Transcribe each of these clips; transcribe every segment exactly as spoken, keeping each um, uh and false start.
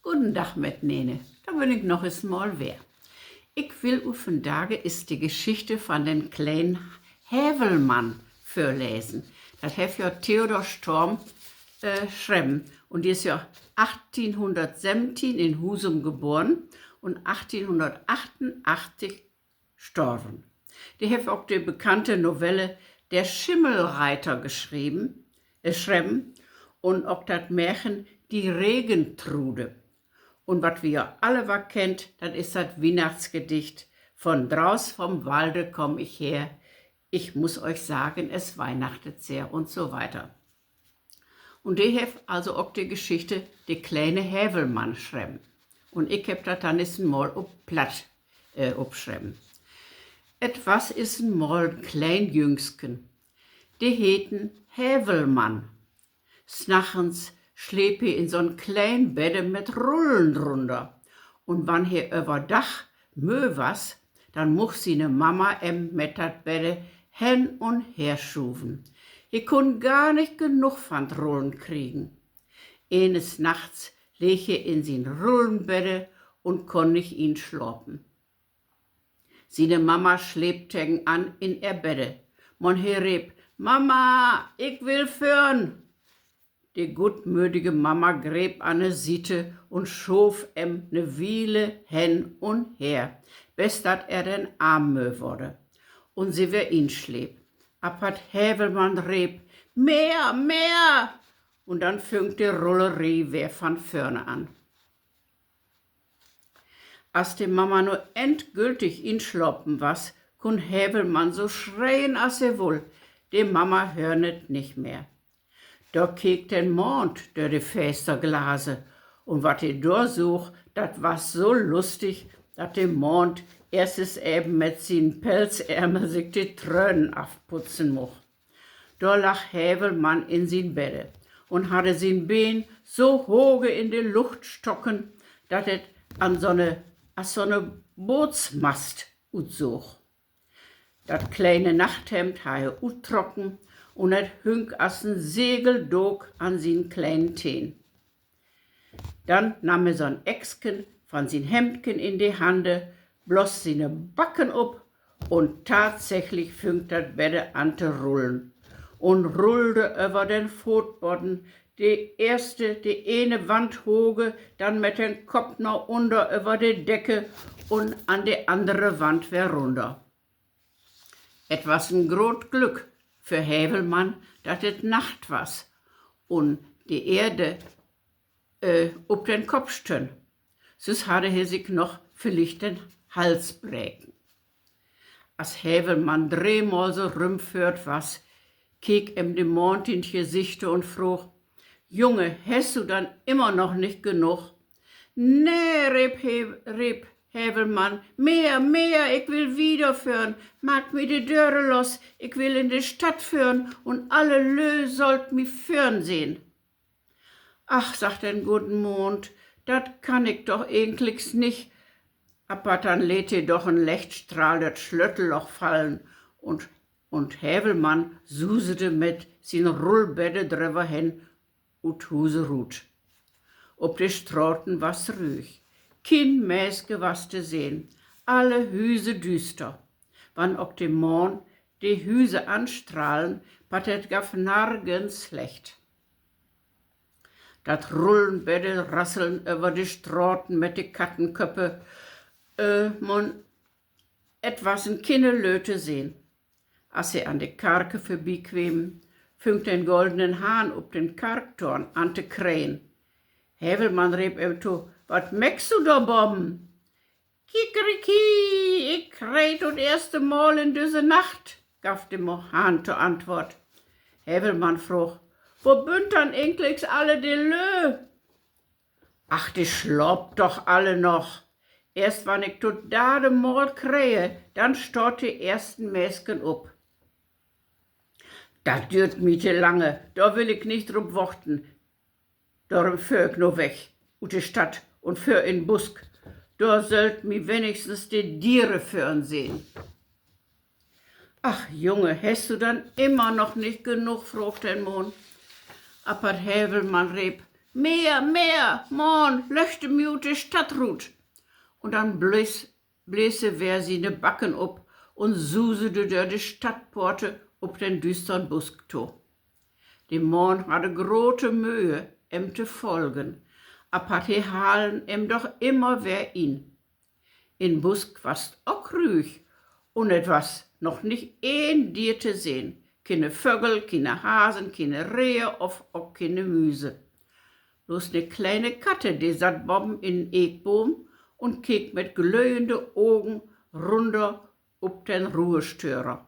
Goden Dag mitnene, dor bün ik noch es mal weer. Ik will u vandage is de Geschichte van den kleinen Häwelmann vörlesen. Dat hett ja Theodor Storm schreven un de is ja achtteihnhunnertsöventeihn in Husum geboren un achtteihnhunnertachtunachtzig storven. De hett ok de bekannte Novelle Der Schimmelreiter schreven un ok dat Märken Die Regentrude. Un wat wi ja alle wall kennt, dat is dat Wiehnachtsgedicht: Von drauß vom Walde komm ich her, ich muß euch sagen, es weihnachtet sehr un so weiter. Un de hett also ok de Geschichte De kleine Häwelmann schreven. Un ik hebb dat dann es mal op Platt opschreven. Et was is en mal en kleen Jüngsken, de heten Häwelmann. Snachens sleep he in so'n kleen Bedde mit Rullen runder. Un wann he överdag möö was, dann much siene Mama em met dat Bedde hen un her schuven. He kunn gar nich genug van't Rullen kriegen. Enes Nachts leeg he in sien Rullenbedde un kunn nich inslapen. Siene Mama sleep tegenan in ehr Bedde. Man he reep: Mama, ik will föhren! De gutmödige Mama greep an de Siete un schoof em ne Wiele hen un her, bes dat ehr den Arm möö worde un se weer insleep. Apatt Häwelmann reep: Mehr, mehr! Un dann füng de Rulleree weer van vörne an. As de Mama nu endgültig inslapen was, kunn Häwelmann so schreen, as he wull, de Mama hören et nich mehr. Dor keek den Maand dör de Fensterglase, un wat he dor soog, dat was so lustig, dat de Maand eerst es even met sien Pelzärmel sik de Trönen afputzen much. Dor lag Häwelmann in sien Bedde un hadde sien Been so hoge in de Lucht stocken, dat et an so'ne, as so'ne Bootsmast utsoog. Dat kleine Nachthemd harr he uttrocken un et hüng as en Segeldook an sien kleinen Teen. Dann nahm he so'n Ecksken van sien Hemdken in de Hande, bloos siene Backen op, un tatsächlich füng dat Bedde an to rullen un rullde över den Footbodden, de eerste de ene Wand hoge, dann met den Kopp na unner över de Decke un an de annere Wand weer runner. Et was en groot Glück för Häwelmann, dat et Nacht was un de Eerde op den Kopp stünn. Süss hadde he sik noch villicht den Hals breken. As Häwelmann dreemal so rümföhrt was, keek em de Maand in't Gesichte un froog: Junge, hest du dann immer noch nich genug? Nee, reep, reep Häwelmann, mehr, mehr, ik will wiederföhren, maak mi de Döre los, ik will in de Stadt föhren un alle Lüe sollt mi föhren sehn. Ach, sagg den goden Maand, dat kann ik doch egentliks nich. Apatt dann leet he doch en Lechtstrahl dör't Slöttellock fallen un Häwelmann susede mit sien Rullbedde dröver hen ut Huse rut. Op de Straten was rüg. Kien Menske was to sehn. Alle Hüse düster. Wann ok de Maand de Hüse anstrahlen, apatt et gaff nargens Lecht. Dat Rullenbedde rasseln över de Straten met de Kattenköppe, man et wassen kiene Lüe to sehn. As he an de Karke vörbikwemen, füng den goldenen Hahn op den Karktoorn an to krähen. Häwelmann reep em to: Wat mäkst du dor boven? Kikeriki, ik kreih to't eerste Mal in düsse Nacht, gaff de Hahn to Antwoort. Häwelmann froog: Wo bünt dann egentliks alle de Lüe? Ach, de slaapt doch alle noch. Eerst wann ik to't darde Mal krehe, dann staht de eersten Mensken op. Dat düert mi to lange, dor will ik nich drop wachten. Dorüm föhr ik nu weg ut de Stadt un föhr in'n Busk. Dor söllt mi wenigstens de Diere föhren sehn. Ach Junge, hest du dann immer noch nich genug?, froog den Maand. Apatt Häwelmann reep: Mehr, mehr, Maan, löchte mi ut de Stadt rut! Un denn blees, blees he weer siene Backen op un susede dör de Stadtpoorte op den düüstern Busk to. De Maan hadde grote Möhe, em to folgen, apatt he halen em doch immer weer in. In Busk was 't ok ruhig, un et was noch nich een Dier to sehn, kiene Vögel, kiene Hasen, kiene Rehe of ok kiene Müse. Bloß 'ne kleine Katte, de satt boven in en Eekboom un keek mit glöhende Ogen runner op den Ruhestörer.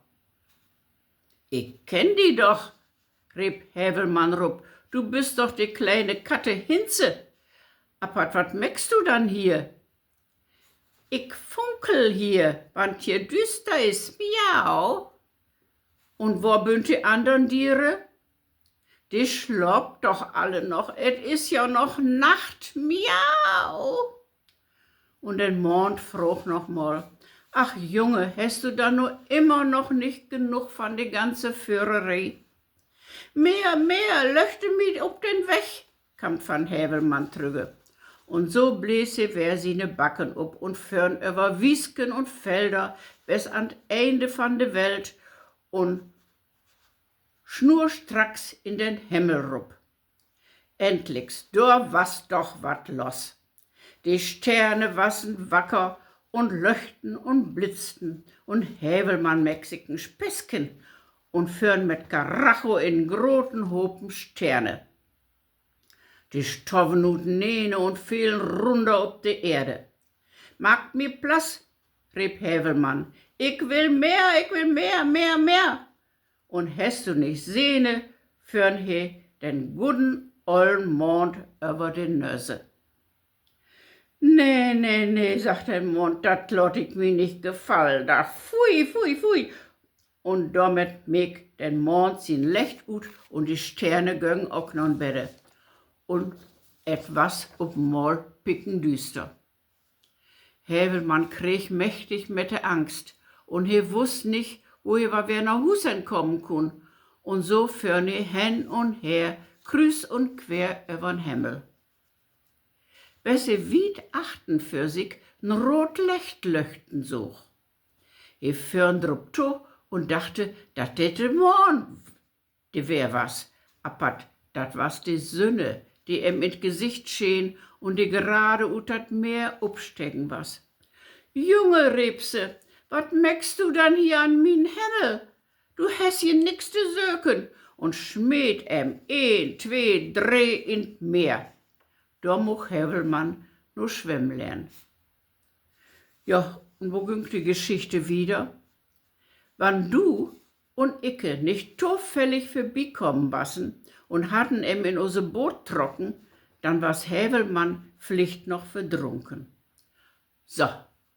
Ik kenn di doch, reep Häwelmann rup, du büst doch de kleine Katte Hinze. Apatt wat mäkst du dann hier? Ik funkel hier, wann 't hier düüster is, miau. Un wor bünt de annern Diere? De slaapt doch alle noch, et is ja noch Nacht, miau. Un den Maand fraag noch mal: Ach Junge, hest du dann nu immer noch nich genug van de ganze Vöreree? Mehr, mehr, löchte mi op den Weg, kamm 't van Häwelmann trügge. Un so blees he weer siene Backen op un föhren över Wiesken un Felder bes an 't Ende van de Welt un snurstracks in den Hemmel rup. Endliks, dor was doch wat los. De Sterne wassen wacker un löchten un blitzten, un Häwelmann mäk sik en Späßken un föhren mit Karacho in en groten Hopen Sterne. De stoven uteneen un felen runner op de Erde. Maakt mi Platz, reep Häwelmann. Ik will mehr, ik will mehr, mehr, mehr. Un hest du nich sehne, föhren he den guden ollen Maand över de Nösse. Nee, nee, nee, sagg de Maand, dat laat ik mi nich gefallen. Da, fui, fui, fui. Un dormit meek den Maand sien Lecht ut un de Sterne göngen ok na'n Bedde. Un et was op mal pickendüüster. Häwelmann kreeg mächtig mit de Angst, un he wuss nich, wo he weer na Huus hen kamen kunn, un so föhren he hen un her, krüüz un quer över'n Hemmel, bes he wiet achtern för sik en root Lecht löchten soog. He föhren drup to un dachte, dat dat de Maand weer was. Apatt, dat was de Sünne, de em in 't Gesicht scheen un de grade ut dat Meer opstegen was. Junge, reep se, wat mäkst du dann hier an mien Hemmel? Du hest hier nix to söken, un smeet em een, twee, dree in 't Meer. Dor much Häwelmann nu swemmen lehren. Ja, un wo güng de Geschichte wieder? Wann du un ikke nich tofällig vörbikamen wassen un hadden em in use Boot trocken, dann was Häwelmann villicht noch verdrunken. So,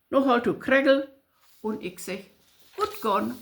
nu holt du kregel un ik segg: Guot gahn.